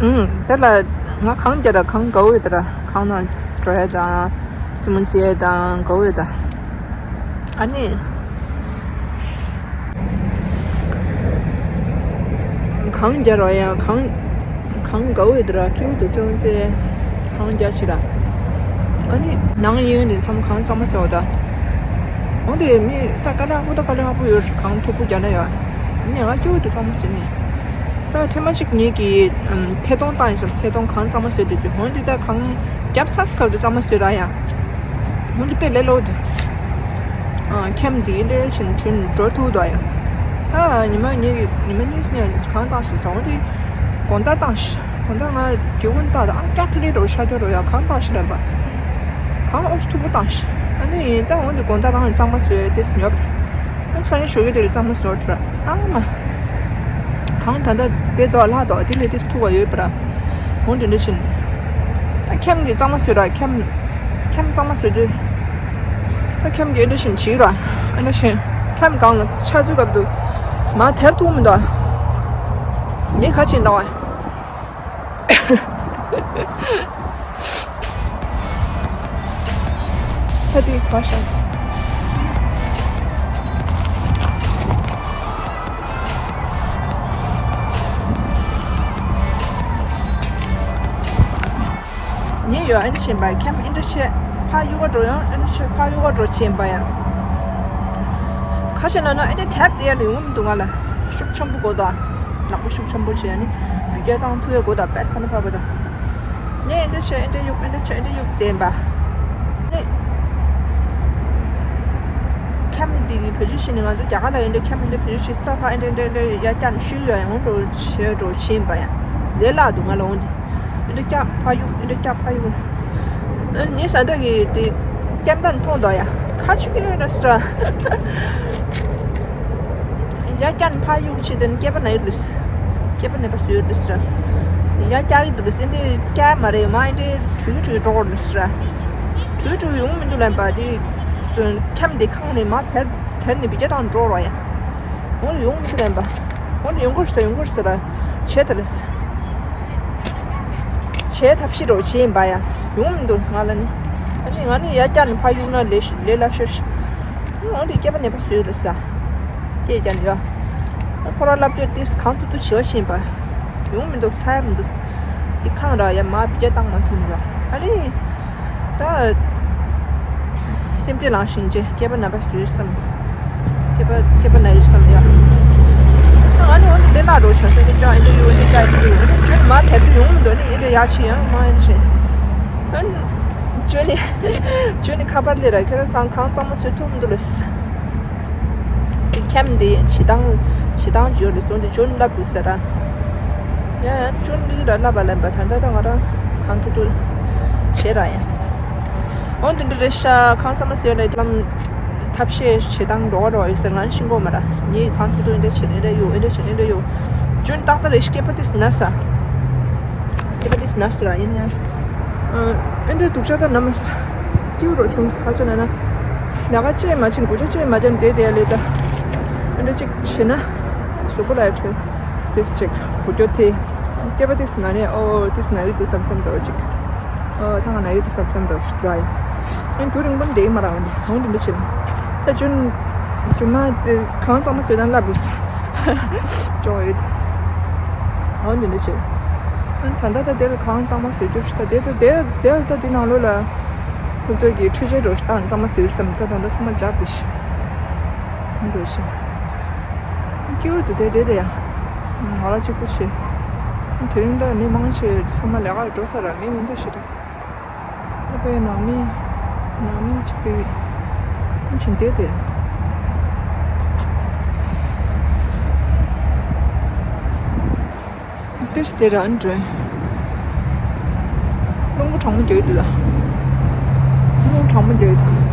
ཨུམ། དེ་ལ། ང་གངས་རྒྱབ་ར་གངས་དགའ་བོ་ཡོད་ད་ར། གངས་ནང་འགྲོ་ཡ་དང་རྩེད་མོ་རྩེ་ཡ་དང་དགའ་བོ་ཡོད་ད། ཨ་ནི། གངས་རྒྱབ་ར་ཡང་གངས་གངས་དགའ་བོ་ཡོད་ད་ར། ཁྱེའུ་དུ་ཚོན་ཚེ་གངས་རྒྱབ་ཕྱི་ར། ཨ་ནི་ནང་གཡས་གཡོན་དེ་མཚམས་གངས་གཙང་མ་ཚོ་ད། འོང་དེ་མི་ད་དཀའ་ལས་ཁག་པོ་ད་དཀའ་ལས་ཁག་པོ་ཡོད་ར། གངས་མཐུག་པོ་རྒྱབ་ན་ཡོད། ཨ་ནི་ང་ཁྱེའུ་དུ་གཙང་མ་བཟོས་ནས། ད་ཐེངས་མ་གཅིག་ངེད་ཀྱིས་ཐད་གཏོང་བཏང་ཡིན་ཟེར། ཐད་གཏོང་གངས་གཙང་མ་བཟོས་དེ་དུས་འོང་དེ་ད་གངས་རྒྱབ་ཚར་སྐབས་དུ་གཙང་མ་བཟོས་ར་ཡང་། འོན་ཏེ་དཔེ་ལས་སླ་པོ་འདུག་ཨ། ཁྱིམ་འདི་འདྲ་བྱས་ནས་འགྲོ་ཐུབ་འདུག་ཡ། ད་ཉི་མ་གཉིས་ཉི་མ་གཉིས་ནས་གངས་བཏང་ཞིག་ཚ་འོན་ཏེ་དགོང་དག་བཏང་ཞིག་དགོང་དག་ང་རྒྱུག་ཁུངས་བཏང་དང་ཨ་ཀྱག་ཁི་ལི་འགྲོ་ཤར་རྒྱུ་འགྲོ་ཡ། གངས་བཏང་ཞིག་ལབ་པ། གངས་ཨོ་ཤི་མཐུག་པོ་བཏང་ཞིག་ཨ་ནི་ཡིན་ད་འོན་ཏེ་དགོང་དག་རང་གཙང་མ་བཟོས་ཏེ་ཉོབ། ཨ་སང་ཉིན་ཞོགས་ཀས་དེ་ལ་གཙང་མ་བཟོ་འགྲོ། ཨ་མ། གངས་ད་ལྟ་དེ་དོག་ལྷག་དོག་དེ་ལས་དེ་མཐུག་པ་ཡོད་པ་ར། འོ་དེ་འདྲ་བྱས་ནས། ད་ཁྱིམ་གྱི་གཙང་མ་བཟོས་ར། ཁྱིམ་ཁྱིམ་གཙང་མ་བཟོས་དུས། ད་ཁྱིམ་གྱི་འདྲ་བྱས་ནས་བྱིས་ར། ཨ་འདྲ་བྱས་ཁྱིམ་སྒང་ལ་ཆགས་དུས་སྐབས་དུ་མ་དེར་ཐུག་མི་འདུག་ངས་ག་བྱས་འདུག་བ། ད་དེ་ག་ཤ། ངས་ཡོད་ཨ་ནི་བྱིན་པ་ཁྱམ་ཨིན་དྲ་ཆེ། ཕ་ཡུ་ག་འགྲོ་ཡང་ཨ་ནི་ཆེ་ཕ་ཡུ་ག་འགྲོ་བྱིན་པ་ཡང་། ཁ་ཤས་ན་ན་ཨ་ནི་དེབ་དེ་ཡར་ལ་ཡོང་མི་འདུག་ང་ལ་ཤུགས་ཆེན་པོ་དགོས་དོ། ནག་པོ་ཤུགས་ཆེན་པོ་བྱས་ནི་བི་རྒྱ་བཏང་ཐུ་ཡ་དགོས་དོ་པད་ཕ་ན་ཕ་གོ་དོ། ངས་ཨིན་དྲ་ཆེ་ཨིན་དྲ་ཡུག་ཨིན་དྲ་ཆེ་ཨིན་དྲ་ཡུག་བསྟན་པ། ནི་ཁྱམ་འདི་གི་བེད་སྤྱོད་བྱས་ནི་ང་ཚོ་རྒྱ་གར་ལ་ཡོད་འདྲ་ཁྱམ་འདི་བེད་སྤྱོད་བྱས་ས་ཕ་ཨིན་དྲ་ཨིན་དྲ་ཨིན་དྲ་ཡ་ཀྱང་ཤུལ་ཡ་ཡོང་འགྲོ་བྱས་འགྲོ་བྱིན་པ་ཡང་ལས་སླ་འདུག་ང་ལ་འོང་དེ། འདི་སྐྱག་ཕ་ཡུག་འདི་སྐྱག་ཕ་ཡུག་ཨ་ནི་ས་འདི་གི་དེ་སྐྱབས་འགྲན་མཐོང་དོ་ཡ། ཁ་ཆུ་གི་ཡོད་ན་སི་ར། ཡ་སྐྱག་ཕ་ཡུག་ཆེ་དེ་ནི་སྐྱེས་པ་ན་ཡོད་ལུས། སྐྱེས་པ་ནད་པ་སུ་ཡོད་ལུས་སི་ར། ཡ་སྐྱག་གི་འདུག་ལུས་སི་འདི་སྐྱག་མ་རེད་མ་འདི་དྲུད་དྲུད་འགྲོ་གོ་ལུས་སི་ར། དྲུད་དྲུད་ཡོང་མི་འདུག་ལན་པ་དེ། ཁྱམ་དེ་ཁང་ནས་མ་དེར་དེར་ནི་བི་ཇ་དང་འགྲོ་རོགས་ཡ། འོ་ཡོང་མི་འདུག་ལན་པ། འོ་ཡོང་གོ་སི་ར་ཡོང་གོ་སི་ར། ཆེ་དེ་ལུས། བྱས་ཐབས་ཤེས་རོགས་བྱས་ཡིན་པ་ཡ། ཡོང་མི་འདུག་ང་ལ་ནི། ཨ་ནི་ང་ནི་ཡ་བསྐྱར་ནི་ཕ་ཡུག་ན་ལས་ཤི་ལས་སླ་ཤོས་ཤི། འོང་དེ་སྐྱེས་པ་ནད་པ་བཟོས་རེད་ས། སྐྱེས་ཀྱང་ཡ། ཨ་ཁོ་ར་སློབ་དཔོན་ཏིས་གང་ཐུབ་ཐུབ་བྱེད་བ་བྱས་ཡིན་པ། ཡོང་མི་འདུག་ཚ་ཡ་མི་འདུག་འདི་ཁང་ར་ཡ་མ་བི་ཇ་བཏང་མ་ཐུབ་མི་ར། ཨ་ནི། ད། སེམས་ཁྲལ་ལངས་ཤིང་རྗེ་སྐྱེས་པ་རྣམ་པ་བཟོས་བསམ། སྐྱེས་པ་སྐྱེས་པ་ན་ཡིར་བསམ་ཡ། ང་ནི་འོ་ནི་ལས་སླ་རོ་བྱ་སོ་ནི་ཀྱང་ཨེ་འདྲ་ཡོད་ཨེ་འདྲ་ཡོད་ཨེ་འདྲ་ཇོན་མ་དེབ་དུ་ཡོང་མི་འདུག་ནི་ཨེ་འདྲ་ཡ་ཆི་ཡང་མ་ཨེ་འདྲ་བྱེད། ཨན། ཇོན་ནི་ཇོན་ནི་ཁ་པར་ལས་ར་ཁྱེད་རང་སང་གང་གཙང་མ་བཟོས་ཐུབ་མི་འདུག་ལས། དེ་ཁྱམ་དེ་ཞེ་སྡང་ཞེ་སྡང་ཡོད་རེད་སོང་དེ་ཇོན་ལབ་དགོས་ཟེར་ར། ཡ་ཡ་ཇོན་འདི་ར་ལབ་པ་ལབ་པ་ད་ལྟ་ད་ང་རང་གང་ཐུབ་ཐུབ་བྱེད་ར་ཡ། འོ་འདི་འདྲ་རེད་ཤག་ཁང་ཚང་མ་བཟོས་ལ་ལམ་ཐབས་ཤེས་བྱེད་སྟངས་འགྲོ་བ་འགྲོ་བ་ཡོད་ཟེར་ང་ཤིང་གོ་མ་ར་ངས་གང་ཐུབ་ཐུབ་འདི་འདྲ་བྱེད་འདི་འདྲ་ཡོད་འདི་འདྲ་བྱེད་འདི་འདྲ་ཡོད། ཇོན་ཏག་ཏག་རེད་ཤག་སྐྱེས་པ་དེ་ན་ས། སྐྱེས་པ་དེ་ན་ས་ར་ཡིན་ཡ། ཨ་འདི་འདྲ་སྡུག་ཅག་ད་ན་མ་ས། སྐྱིད་རོ་བྱུང་ཁ་ཆེ་ན་ན། ལས་ཀ་ཅེས་མ་ཕྱིན་དགུ་ཆ་ཅེས་མ་ཅན་དེ་དེ་ལས་ད། འདི་འདྲ་ཅིག་བྱེད་ན། གཟུགས་པོ་ལ་ཡ་བྲོས། དེས་ཅིག་བུ་རྒྱོ་དེ། སྐྱེས་པ་དེས་ན་ནས་ཨོ་དེས་ན་ཡོད་དུ་བསམ་བསམ་འདྲ་བ་ཅིག་ཨོ་ཐང་ན་ཡོད་དུ་བསམ་བསམ་འདྲ་བ་ཞིག་འདུག་ཨ་ཡ། ཨན་རྒྱུ་རིང་པོ་འདེགས་མ་རག་འདི་འོང་འདི་འདྲ་ཕྱིན། ད་ཇུན། ཇུན་མ་དེ་གང་གཙང་མ་བཟོས་དང་ལབ་དགོས། ཅོག་ཡོད། འོང་འདི་འདྲ་ཕྱིན། ཨན་ད་ད་ད་དེ་ལ་གང་གཙང་མ་བཟོས་རྒྱུ་ཞིག་ད་དེ་ད་དེ་དེ་ད་དེ་ནང་ལོགས་ལ། ཁོ་ཚོས་ཀྱི་འཕྲུལ་ཆས་འགྲོ་ཞིག་དང་གཙང་མ་བཟོས་བསམ་ད་ད་ད་ཚང་མ་འཇགས་དེ་ཞིག་འདུག་ཞིང་། སྐྱིད་པོ་འདུག་དེ་དེ་དེ་ཡ། ང་ལ་གཅིག་པུ་བྱེད། དེ་རིང་ད་མི་མང་ཆེ་ཚང་མ་ལས་ཀར་འགྲོ་ས་ར་མི་མི་འདུག་ཞེ་དྲག་ད་པའི་ནང་མི། ནང་མི་གཅིག་པའི། ཕྱིན་དེ་དེ། ཏིས་དེ་རང་འགྲོ། རླུང་བུ་གྲང་མོ་རྒྱག་འདུག་ལ། རླུང་གྲང་མོ་རྒྱག་འདུག་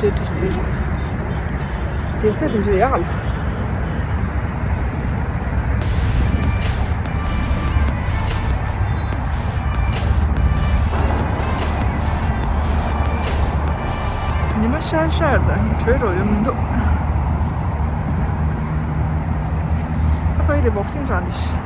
རེད་རེད་རེད། དེ་ས་དེ་ཚོ་ཡག་ལ། ཤར་ཤར་དང་བྲོས་འགྲོ་ཡོང་མི་འདུག་ད་ཕ་གི་དེ་བོག་སིང་རང་དེ་ཤི།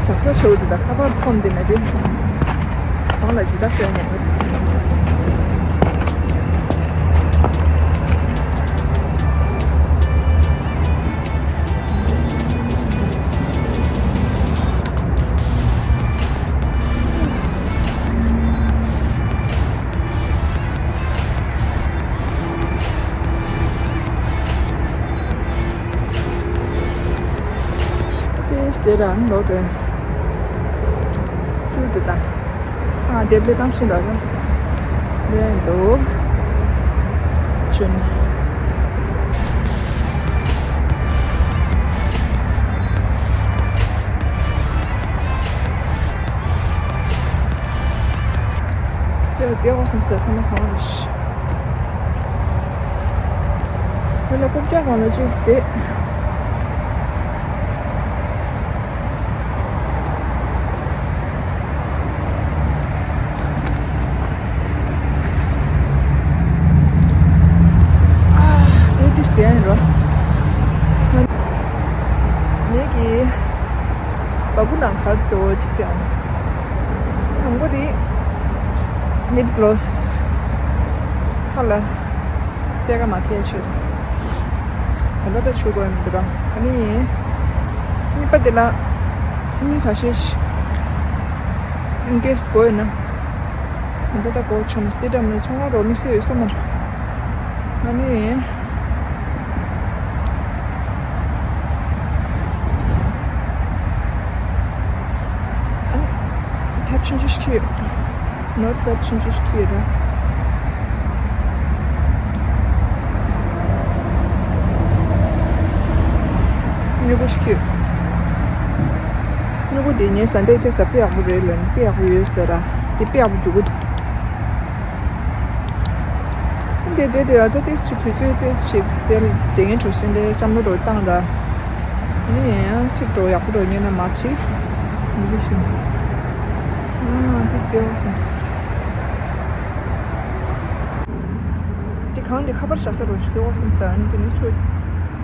ཟག་ཟག་ཆེ་བོ་དེ་དང་ཁ་པར་ཁོམ་དེ་མེད་དེ། གང་ལ་ཇི་ལྟར་བཤད་ནས། དེ་དེ་རང་ལོ་དྲན། ཏུ་དེ་དང་། ཨ་དེབ་ལས་བཏང་ཤིང་ར་ར། ལས་འདུག་ཅུན། དེ་ལ་བསྡད་འོ་བསམ་ས་ཚང་མ་གང་རེད། དེ་ལ་རྐུབ་བཀྱག་སྒང་ལ་གཅིག་བསྡད། ཨ། དེ་དེ་བསྡད་ཡིན་རོ། ངེད་ཀྱི་བ་སྤུ་ནང་གར་དུ་གཅིག་བསྡད་ཡོང་། དང་པོ་དེ་ལིབ་གློ་སི། ཁ་ལ། གསལ་ཁ་མ་ཐེབས་ཆེད། ད་ལྟ་ད་ཆུ་དགོས་མི་འདུག་ར། ཨ་ནི། གཉིས་པ་དེ་ལ། གཉིས་ཁ་ཤས་ཤིག་ཨིན་ཀེས་དགོས་ཡོད་ན། ད་ལྟ་ད་དགོས་ཆུ་མ་སི་ཏམ་ནི་ཚང་མ་རོ་མི་སེ་ཡོད་ས་མ་རེད། ཨ་ནི། ཨ་ནི། ཐབས་ཆུང་ཆུང་ཞིག་ཁྱེར་ཡོད། ནོར་ཐབས་ཆུང་ཆུང་ཞིག་ཁྱེར་ཡོད་ར། སྨྱུ་གུ་ཞིག་ཁྱེར་ཡོད། སྨྱུ་གུ་འདི་ངའི་བཟའ་ཟླས་སྤྲད་ས་དཔེ་ཡག་པོ་རེད་ལབ་ནས་དཔེ་ཡག་པོ་ཡོད་ཟེར་ར། འདི་དཔེ་ཡག་པོ་འགྲོ་གི་འདུག་དེ་དེ་དེ་ཨ་ད་ཏིས་ཅིག་དུས་ཚོད་ཏིས་ཅིག་དེ་དེ་ངན་གྲོ་སིན་དེ་བསམ་བློ་རོ་བཏང་ར། ནི་ཡང་ཚིག་གྲོ་ཡག་པོ་རོ་ཉན་ན་མ་ཁྲི། འདི་ཤིང་། ཨ་ཏིས་དེ་འོ་སོང་། དེ་གང་དེ་ཁ་པར་བཞག་ས་རོ་ཞིག་སོང་སོང་ས་ཨ་ནི་དེ་ནི་ཚོ་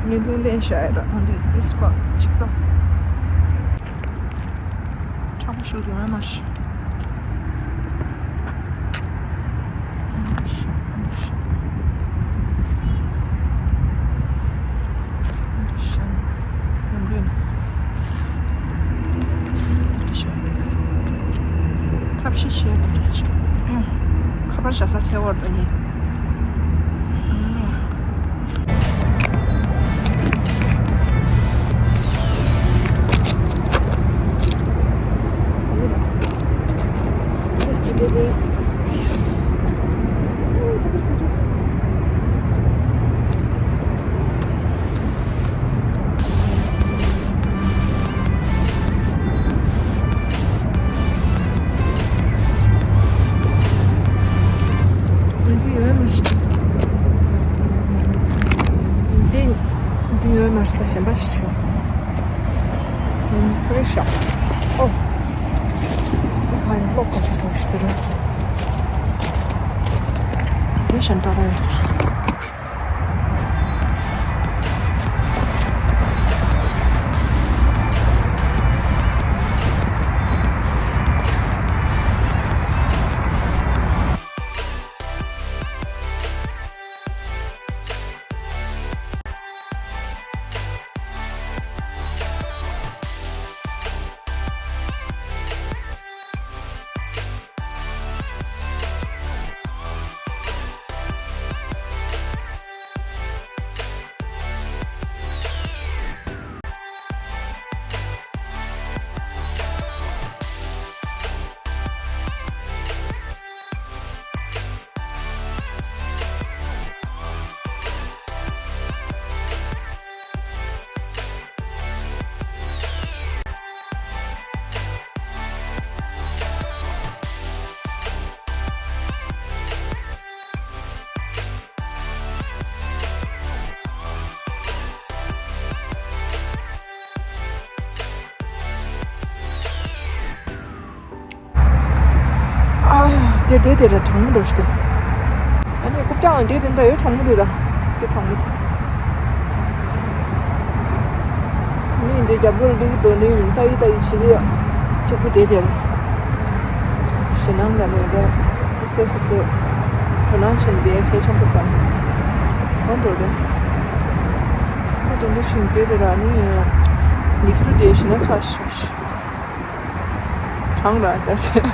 ངན་ལུང་ལེན་བཞག་ཡ་ར་ཨ་འདི་ཏིས་ཀ་ཅིག་ཏོ། དྲག་པོ་ཞུ་དུ་ཡང་མ་ཤི། ཐབས་ཤེས་བྱེད་དགོས་རེད། ཁ་པར་བཞག་ས་འཚོལ་བར་འགྲོ་ཡིན། ཤག་ཨོ། ཁ་ཡང་གློག་ག་ཚོད་འགྲོ་ཞིག་དེ་རུ། དེ་ཞན་ཏ་ར་ཡོད་ཟེར། ཨ་ཡ། དེ་དེ་དེ་ར་གྲང་མོ་འདུག་ཤི་དེ། ཨ་ནི་རྐུབ་བཀྱག་ལ་འདི་དེ་འདྲ་ཡོད། གྲང་མོ་འདུག་ད། དེ་གྲང་མོ་འདུག་ནི་འདི་རྒྱབ་ལོགས་འདི་གི་དོ་ནི་ཡིན། ལྟ་ཡི་ལྟ་ཡི་བྱེད་ཀྱི་ཡོད། གཅིག་པུ་དེ་དེ་ར། ཞེད་སྣང་ལ་ནི་འདྲ་སེ་སེ་སེ། དོ་སྣང་བྱེད་ནི་དེ་གལ་ཆེན་པོ་དང་། གང་འགྲོ་རེད། ཨ་དེ་འདྲ་བྱེད་ནི་དེ་དེ་ར་ནི། ཡིག་གཟུགས་དེ་ཞེད་སྣང་ཚ་ཤོག་ཤི། གྲང་ར་ད་ཟེར།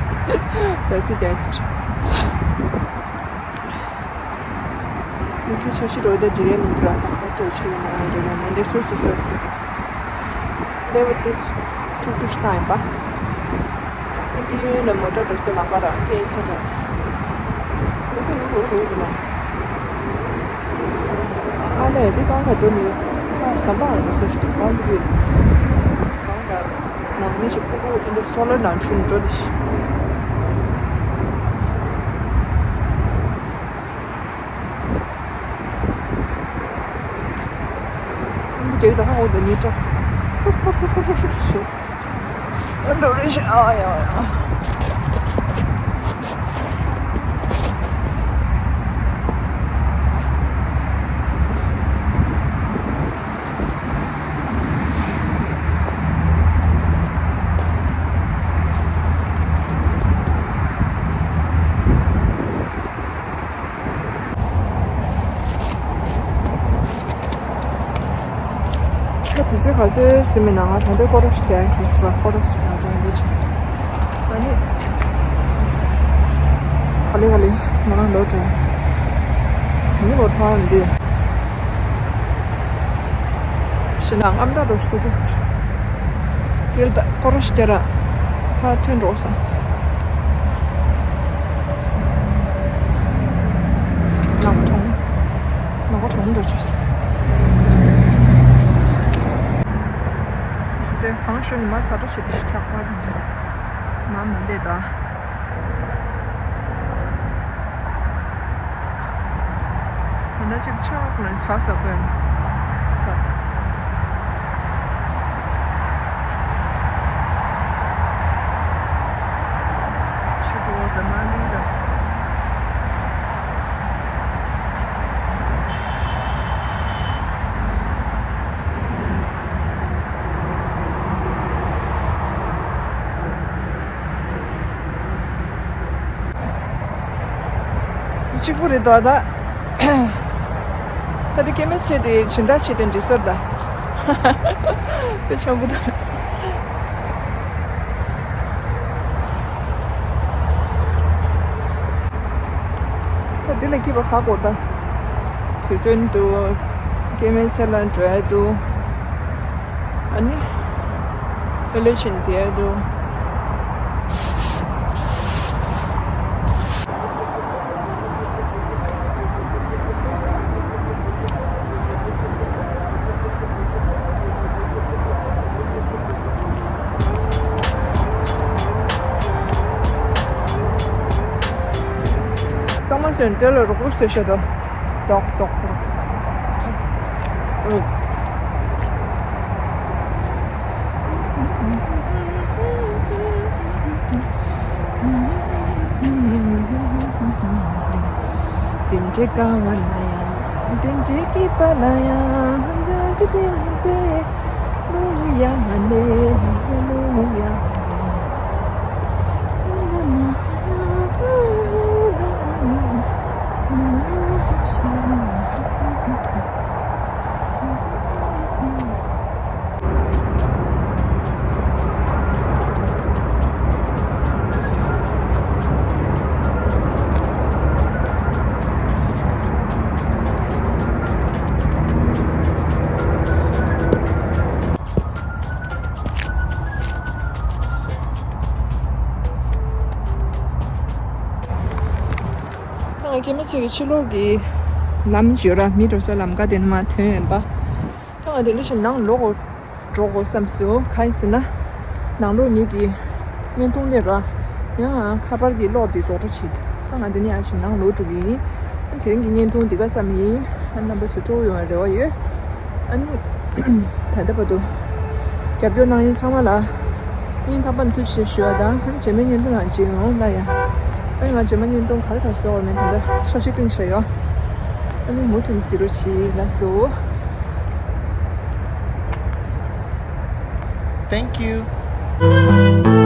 ད་ཟེར་ཏེ་ཟེར། མི་ཚེ་འཆར་གཞི་རོལ་དང་འབྲེལ་ཡོད་མི་འདུག་ར། ད་ཧ་ཏོ་ཆེ་ཡིན་ན་རེ་བ་མེད་འདིར་སོ་སོ་སོ་སོ། There with this Turkish time པ། ཨ་ཏི་ཡོན་ལ་མོ་ཊ་འགྲོ་སའི་ལམ་ཁ་ར་ཕལ་ཆེར་ར། ཨུ་ཧུ་ཧུ་ཧུ་ཧུ་ན། ཨ་ལས་འདི་གང་ལ་འགྲོ་ནི། ཨ་ཟམ་པ་འགྲོ་ས་ཞིག་འདུག་གང་འདུག་གི། གང་ལ། ནང་མི་ཞིག་ཕྲུ་གུ་ཨིན་དུ་སི་ཊོ་ལར་ནང་ཁྲིད་འགྲོ་དེ་ཤི། ཨིན་དུ་རྒྱག་གི་ད་ཧ་འོ་ད་ནི་ཀྲོ། ཨིན་དུ་རེ་ཤི་ཨ་ཡ་ཡ། ད་དུས་ཚོད་ག་ཚོད་ཟིན་མིན་ན། ང་ད་ལྟ་སྐོར་ར་ཞིག་རྒྱག་ཡིན། གྲོང་ཚོ་ར་སྐོར་ར་ཞིག་རྒྱག་འགྲོ་ཡིན་པའི་ཆེད། ཨ་ནི། ག་ལེ་ག་ལེ་ང་རང་ལོག་འགྲོ་ཡིན། མི་ལོ་ཐོང་འདི། ཤི་ན་རྔམ་དྲག་འགྲོ་ཤི་ཏུ་ཏུ། དེར་ད་སྐོར་ར་ཞིག་རྒྱག་ར། ཕར་ཐོན་འགྲོ་བསམ། ནག་པོ་གྲང་། ནག་པོ་གྲང་འགྲོ་ཆུ། དེ་གང་ཞུ་ནི་མ་ཚ་འགྲོ་ཆུ་དེ་ཤི་ཁྱག་པ་རིང་སོང་། མ་མི་འདེད་ད། ད་ནི་ཅིག་ཆག་ལ་ཚ་ས་པོ་ཡིན། ཚ། ཕྱི་དྲོ་དེ་མ་ལུས་ད། གཅིག་པུ་རེད་དོ་ད། ད་དེ་སྐྱེ་མེད་ཆེ་དེ་སྦྱིན་བདག་ཆེ་དེ་འདྲི་སོར་ད། དེ་ཆེན་པོ་ད། ད་འདི་ལ་སྐྱིད་པ་ཧ་གོ་ད། དུས་ཚོད་འདུག་སྐྱེ་མེད་ཚེ་ལ་འགྲོ་ཡ་འདུག་ཨ་ནི། ཧེ་ལོ་ཆེན་དེ་ཡ་འདུག་གཙང་མ་བཟོས་ནས་དེ་ལ་རོགས་རོགས་བཟོས་བཞག་དོ། ཏོག་ཏོག་ཏོག་ཨུ། འདྲེ་ཀ་བ་ན་ཡང་འདྲེ་འདྲེ་ཀི་པ་ན་ཡང་འདྲེ་ཀི་ཏེ་པེ་ལུ་ཡ་ཧ་ནེ་ཧ་ལུ་ཡ་ཧ་ནེ། ད་ང་སྐྱེས་མ་ཚོས་ཀྱི་ཕྱི་ལོགས་ཀྱི་ལམ་ཅིག་ཡོད་ར། མི་འགྲོ་ས་ལམ་ཀ་དེ་ནས་མར་ཐོན་ཡོང་པ། ད་ང་དེ་འདྲ་བཞིན་ནང་ལོག་འགྲོ་དགོས་བསམ་སོང་། གང་ཡིན་ཟེར་ན་ནང་ལོགས་ངེད་ཀྱི་བརྙན་ཐུང་ལས་ར་ཡང་ཁ་པར་གྱི་གློག་དེ་རྫོགས་འགྲོ་བྱེད། ད་ང་དེ་ནས་ཡར་ཕྱིན་ནང་ལོག་འགྲོ་གི་ཡིན། དེ་རིང་གི་བརྙན་ཐུང་འདི་ག་ཙམ་ཡིན། ཨ་རྣམ་པ་ཚོ་སྤྲོ་པོ་ཡོང་བའི་རེ་བ་ཡོད། ཨ་ནི། ད་ལྟ་བར་དུ་རྒྱབ་སྐྱོར་གནང་མཁན་ཚང་མ་ལ་སྙིང་ཐག་པ་ནས་ཐུགས་རྗེ་ཆེ་ཞུ་བ་དང་། རྗེས་མའི་བརྙན་ཐུང་ནང་མཇལ་ཡོང་། ལ་ཡ། ཨ་ནི་ང་རྗེས་མ་བརྙན་ཐུང་ག་རེ་ག་རེ་བཟོ་དགོས་མིན་ད་ལྟ་འཆར་གཞི་བཏིང་བཞག་ཡོད། ཨ་ནི་མུ་མཐུད་ནས་གཟིགས་རོགས་གྱིས། ལགས་སོ། Thank you.